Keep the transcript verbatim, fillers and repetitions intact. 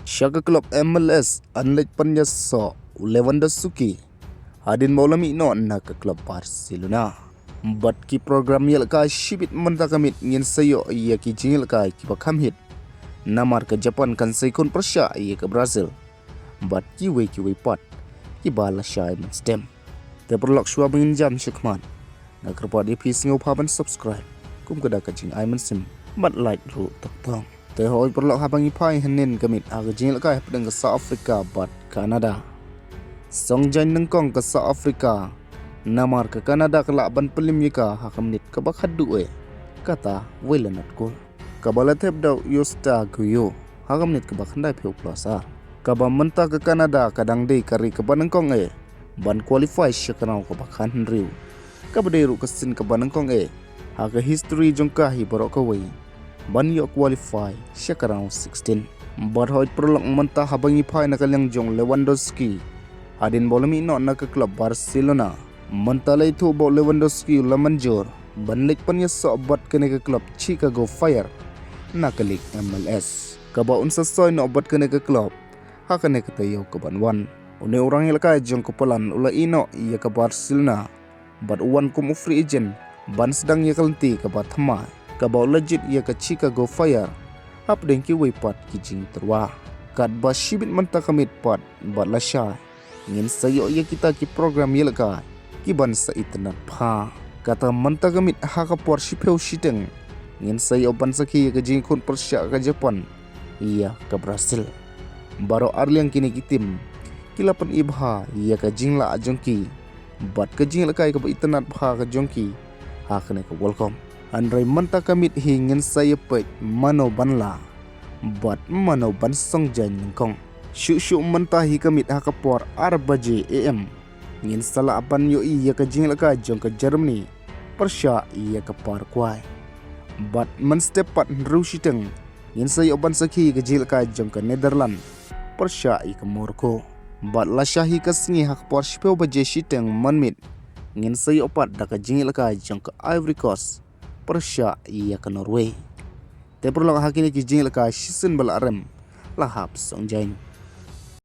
Sha ka club M L S yn leit pynïasoh u Lewandowski hadien ba u la mih noh na ka club Barcelona. Bad ki program ïalehkai shibit mynta ka miet ngin sa ïoh ïa ki jingïalehkai kiba kham hit. Namar ka Japan kan sa ïakhun pyrshah ïa ka Brazil. Bad kiwei kiwei pat kiba lashai mynstem. Te paralok, shuwa ba ngin jam shakhmat, nga kyrpad ïa phi sngewbha ban subscribe kum ka da ka jingai mynsiem bad like ruh tong tong. Te hooid paralok, haba ngi phai hynnin ka miet ha ka jingïalehkai hapdeng ka South Africa bad Canada. Song jaiñ nyngkong ka South Africa, namar ka Canada ka lah ban pynlem ïa ka ha ka minit kaba khatduh eh. Kata wei la nat goal kaba la thep da u Justa Guyo ha ka minit kaba khyndaiphew plus ar. Kaba mynta ka Canada ka dang dei ka ri kaba nyngkong eh ban qualify sha ka round kaba khathynriew. Kaba dei ruh ka sien kaba nyngkong eh ha ka history jong ka hi baroh kawei ban ïoh qualify sha ka round sixteen. Bad hooid paralok, mynta haba ngi phai na ka liang jong Lewandowski hadien ba u la mih noh na ka club Barcelona, mynta la ïathuh ba u Lewandowski u la mynjur ban leit pynïasoh bad kane ka club Chicago Fire na ka League M L S, kaba un sa soi noh bad kane ka club ha kane ka taïew kaban wan. Une u rangïalehkai jong ka Poland u la ïeh noh ïa ka Barcelona bad u wan kum u free agent ban sdang ïa ka lynti kaba thymmai kaba u la jied ïa ka Chicago Fire hapdeng kiwei pat ki jingtyrwa. Katba shibit mynta ka miet pat bad lashai ngin sa ïoh ïa kita ki program ïalehkai kiban sa itynnad bha. Kata mynta ka miet ha ka por shiphew shiteng ngin sa ïoh ban sakhi ïa ka jingïakhun pyrshah ka Japan ïa ka Brazil. Baroh arliang kine ki team ki la pyni bha ïa ka jinglah jong ki bad ka jingïalehkai kaba itynnad bha ka jong ki ha kane ka World Cup. Hynrei mynta ka miet hi ngin sa ïa peit mano ban lah bad mano ban song jaiñ nyngkong. Shuh shuh mynta hi ka miet ha ka por ar baje A M ngin sa lah ban ïohi ïa ka jingïalehkai jong ka Germany pyrshah ïa ka Paraguay. Bad mynstep pat hynriew shiteng ngin sa ïoh ban sakhi ïa ka jingïalehkai jong ka Netherlands pyrshah ïa ka Morocco. Bad lashai hi ka sngi ha ka por shiphew baje shiteng mynmiet ngin sa ïoh pat da ka jingïalehkai jong ka Ivory Coast pyrshah ïa ka Norway. Te paralok, ha kine ki jingïalehkai shisien ba la rem la hap song jaiñ.